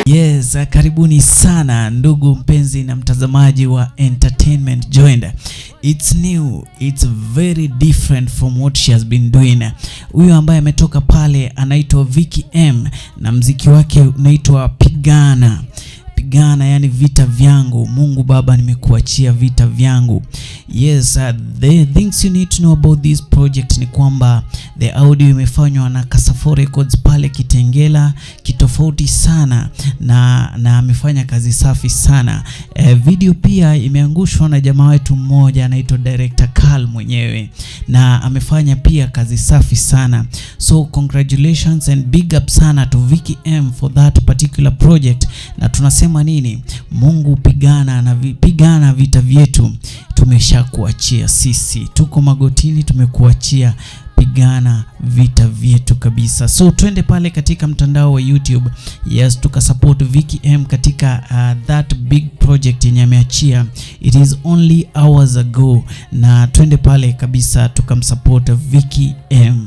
Yes, karibuni sana ndugu mpenzi na mtazamaji wa Entertainment Joined. It's new, it's very different from what she has been doing. Huyu ambaye ametoka pale anaitwa Vicky M na mziki wake unaitwa Pigana. Pigana, yani vita vyangu. Mungu Baba, nimekuachia vita vyangu. Yes, the things you need to know about this project ni kwamba the audio imefanywa na Kasafo Records pale Kitengela, kitofauti sana na amefanya kazi safi sana. Video pia imeangushwa na jamaa wetu mmoja anaitwa Director Carl mwenyewe na amefanya pia kazi safi sana. So congratulations and big up sana to Vicky M for that particular project. Na tunasema nini? Mungu pigana na pigana vita vyetu, tumeshakuachia sisi, tuko magotini, tumekuachia pigana vita vyetu kabisa. So twende pale katika mtandao wa YouTube, yes, tukasupport Vicky M katika that big project yenye ameachia, it is only hours ago, na twende pale kabisa tukamsupport Vicky M.